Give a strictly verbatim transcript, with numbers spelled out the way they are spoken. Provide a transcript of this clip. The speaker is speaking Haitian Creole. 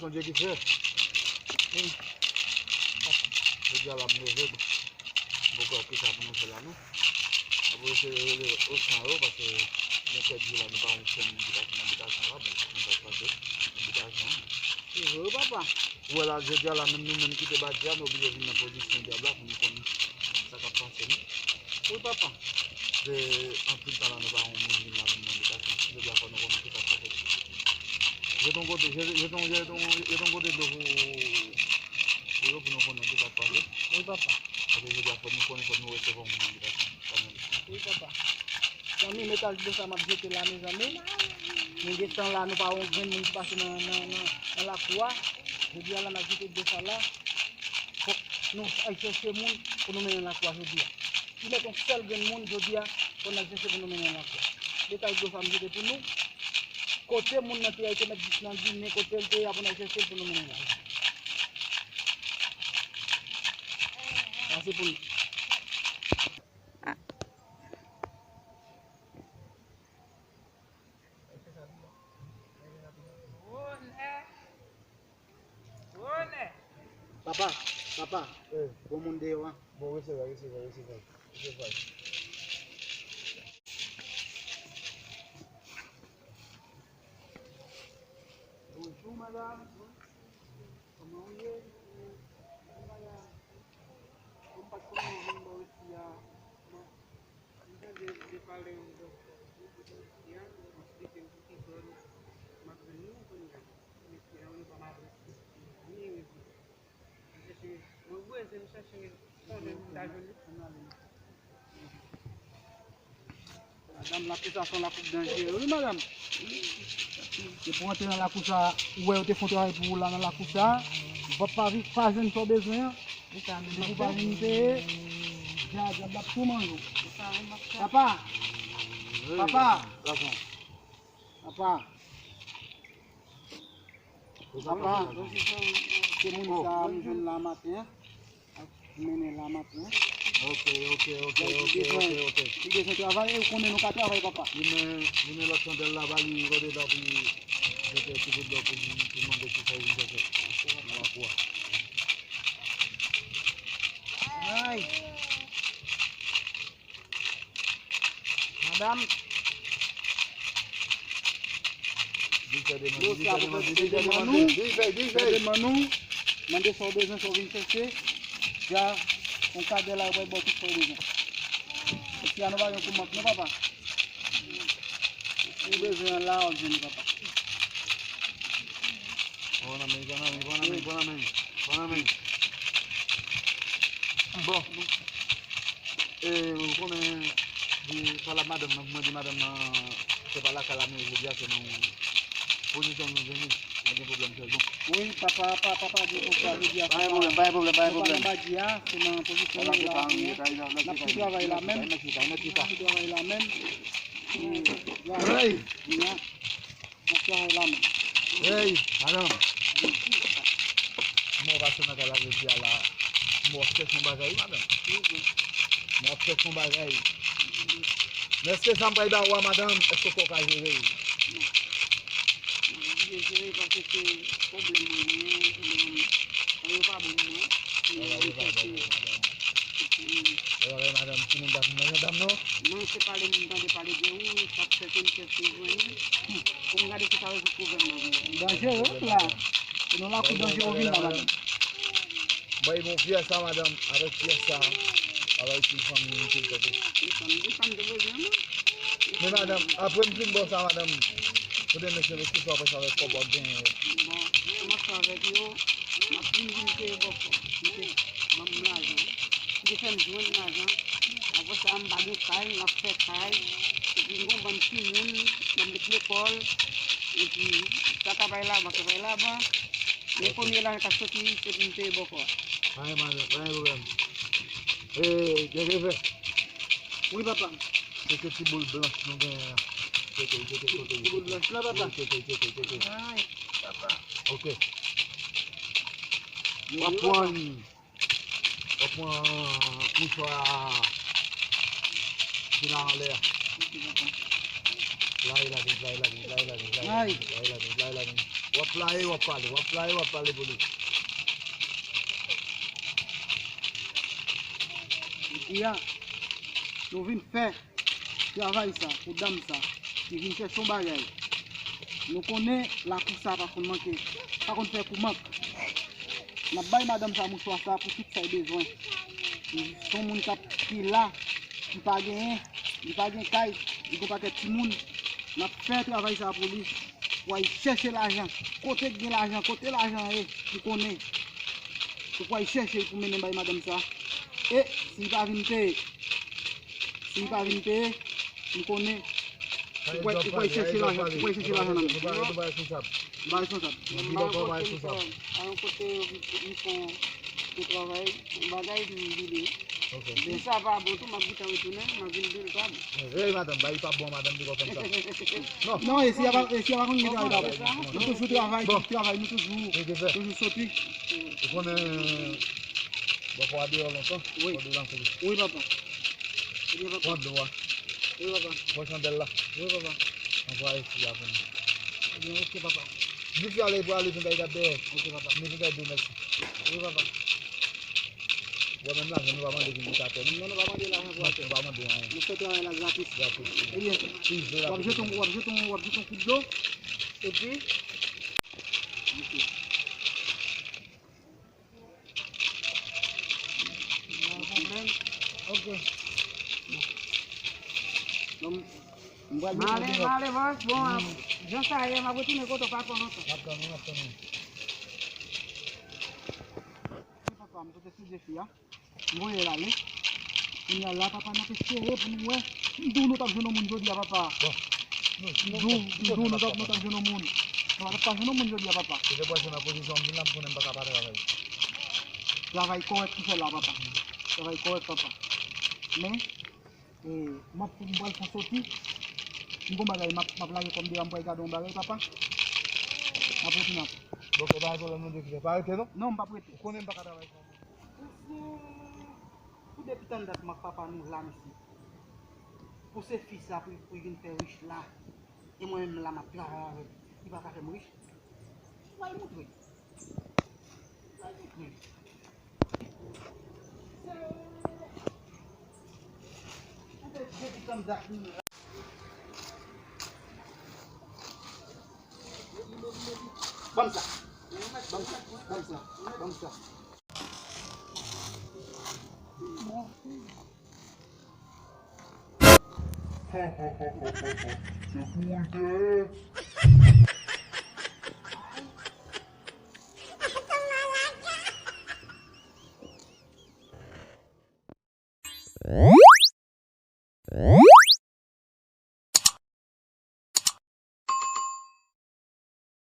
Bondye ki fè. Jodi a la m leve, m poko wè kisa pou nou fè la non. Apre se rele Osnan yo, paske gen kèk jou la nou pa wè fè yon medikasyon, medikasyon la, bon, nou pa pase medikasyon. Se vre, papa. Ou wè la, jodi a la, menm nou menm ki te bati a, nou oblije vin nan pozisyon dyab la pou nou konn sa k ap pase, non. Wi, papa. Se anpil tan la, nou pa wè yon moun vin la, vin mande sa. Jodi a, fò nou konnen ki sa k pase. Jete yon kote, jete, jete yon, jete yon, jete yon kote dlo pou, pou yo, pou nou konnen ki sa k pase. Wi, papa. Paske jodi a, fò nou konnen, fò nou resevwa yon moun vin la, sa nou. Wi, papa. Zanmi, metal dlo sa m ap jete la, mezanmi. Nou gen tan la, nou pa wè yon grenn moun ki pase nan, nan, nan, nan lakou a. Jodi a la, n ap jete dlo sa la. Fòk nou al chèche moun pou nou mennen nan lakou a jodi a. Si mèt yon sèl grenn moun jodi a, fò n al chèche pou nou mennen nan lakou a. Metal dlo sa m jete pou nou. Kote moun nan te ye, te mèt jis nan ginen, kote l te ye, pou n al chèche l pou nou mennen la. Sa se pou nou. Papa, papa, bon moun deyò a. Bon, resevwa, resevwa, resevwa. Resevwa. Bonjou, madanm. Kòman w ye? Kòman w pa t konn vin bò isi a? Bon, m tande yo pale yon dòktè. Yo di dòktè a, yo eksplike m pou ki zòn m ap jwenn nou kounye a. Mesye a, yo pa m adrese. Ni rezon. M chèche, mwen voye zye m chèche konnen m ta jwenn li. Madanm, lakou sa se yon lakou danjere, wi, madanm. Depi w antre nan lakou sa, ou wè yo te fè yon travay pou ou la nan lakou sa, ou p ap pa vi-, pa jwenn sa w bezwen an. Depi w pa vin peye, dja, dja, dja ap tou manje w. Papa! Papa! Papa! Papa, se moun sa a m jwenn la maten an. Ap mennen la maten an. Ok, ok, ok, ok, ok, ok. Li bezwen travay, e ou konnen nou ka travay, papa. Li men, li men lòt chandèl la, ba li, rode la, pou li jete ti gout dlo pou li, pou mande si sa vin chèche. Nan lakou a. Ay. Madanm. Di fè demann, di fè demann, di fè demann, di fè, di fè. Fè demann ou. Mande sa w bezwen, sa w vin chèche. Dja, yon kadè la, yo pral ba w tout sa w bezwen. Epi a nou pa gen kou mank, non, papa. Si w bezwen an la, w ap jwenn li, papa. Bon, nan men, bon, nan men, bon, nan men, bon, nan men, bon, nan men. Bon. E, ou konnen, di, pale ak madanm nan, pou mwen di madanm nan, se pa lakay la, men jodi a, se nan pozisyon nou vini. Mwen gen pwoblèm sèlman. Wi, papa, papa, papa, di konsa, jodi a, pa gen pwoblèm, pa gen pwoblèm, pa gen pwoblèm. Papa, mwen pa di a, se nan pozisyon nou la, n ap sou travay la menm. N ap sou travay la menm. Hey! N ap travay la menm. Hey, madanm. Mwen pase nan kay la jodi a la. Mwen ap chèche yon bagay, wi, madanm. Mwen ap chèche yon bagay. Men èske sa m pral ba ou a, madanm, èske w ka jere l? Mwen oblije jere paske se pwoblèm mwen genyen, pwoblèm mwen. Yo pa bon pou mwen. Yo pa bon pou ou, madanm. Yo pa bon, madanm, timoun pa fin manje dam non. Mwen se pale m tande pale de ou, sa k fè ke m chèche jwenn ou. Pou m gade si w ka rezoud pwoblèm nan pou mwen. Danjere la. Se nan lakou danjere w vin la, madanm. Bay bon pyès sa, madanm, avèk pyès sa, avèk tout fanmi m, tout kote. Men madanm, apre m fin ba w sa, madanm, pou demen se le kou sa w fè sa avèk kòb w ap genyen yo. Bon, sa m ap fè avèk yo, m ap vin vin peye bòkò. M te ban m lajan. M te fè m jwenn lajan. Apre sa, m pa gen kay, m ap fè kay. Epi m gen yon bann timoun, m ap met lekòl. Epi, sa ka bay laban, ka bay laban. Men premye lajan k ap soti, se pou m peye bòkò a. Pa gen pwoblèm, pa gen pwoblèm. E, Djèvè. Wi, papa. Se ke ti boul blanch nou genyen an. Cheke, cheke, cheke. Ti boul blanch la, papa. Cheke, cheke, cheke. Ay, papa. Ok. W ap pran, w ap pran mouchwa ki nan anlè a. Ok, papa. Lage ladan, lage ladan, lage ladan, lage ladan, lage ladan, lage ladan. W ap playe, w ap pale, w ap playe, w ap pale pou li. Jodi a, nou vin fè travay sa pou dam sa ki vin chèche yon bagay. Nou konnen lakou sa pa konn manke, pa konn fè kou mank. N ap bay madanm sa mouchwa sa pou tout sa l bezwen. Li se yon moun k ap, ki la, ki pa genyen, li pa gen kay, li gen yon pakèt timoun. N ap fè travay sa pou li. Pou al chèche lajan. Kote k gen lajan, kote lajan ye, m konnen. Se pou al chèche l pou mennen bay madanm sa. E si li pa vin peye, si li pa vin peye, m konnen. Ou kwè, ou kwè chèche lajan, ou kwè chèche lajan nan men. Nou pa, nou pa responsab. M pa responsab. M pa responsab. A yon kote yo vin fè yon travay, yon bagay m vini. Ok. Si sa pa bon tou, m ap gentan retounen, m ap vin di l pa bon. Ey, madanm, bagay pa bon, madanm, li konn fè m sa. Non. Non, e si a pa, e si a pa konn ki travay pa bon. Nou toujou travay, toujou travay, nou toujou, toujou soti. Ou konnen, bon, fò a deyò lontan, wi, fò deyò lontan. Wi, papa. Ebyen, papa. Pran dlo a. Wi, papa. Pran chandèl la. Wi, papa. Anvwaye fi a pou nou. Ebyen, oke, papa. Di fi a lè pou ale vin bay gad dèyè. Oke, papa. Ni pou bay dou mèsi. Wi, papa. Wè menm lajan nou pa mande vin pou atè. Non, nou pa mande lajan pou atè. Nou pa mande anyen. Nou fè travay la gratis. Gratis. Ebyen, w ap jete yon, w ap jete yon, w ap jete yon kout dlo. Epi, oke. Ok. Bon, m pral mete ale, ale, bòs, bon, jan sa ye, m ap retounen kote w pa twò lontan. M ap tann ou, m ap tann ou. Wi, papa, m sot eseye fi a. M voye l ale. Kounye a la, papa, n ap espere pou nou wè. M di w nou t ap jwenn yon moun jodi a, papa. Bon. M di w, m di w nou t ap, nou t ap jwenn yon moun. Nou t ap pa jwenn yon moun jodi a, papa. Se depi w nan pozisyon m vin la, m konnen m pa ka pa travay. Travay kòrèk ki fè la, papa. Travay kòrèk, papa. Men, e, m ap, m pral fè soti. M gon bagay, m ap, m ap lage kò m deyò, m pral gade yon bagay, papa. M ap retounen apre. Bon, ok, pa gen pwoblèm, nou de ki fè. Pa rete, non? Non, m p ap rete. Ou konnen m pa ka travay san ou. Mesye, pou depi tann dat m ak papa nou la, mesye. Pou se fi sa, pou, pou l vin fè rich la. E mwen menm la, m ap travay avè l. Li pa ka fè m rich. Mwen moutre. Mwen moutre. Depi tann dat nou la. Ban m sa. Ban m sa. Ban m sa. Ban m sa.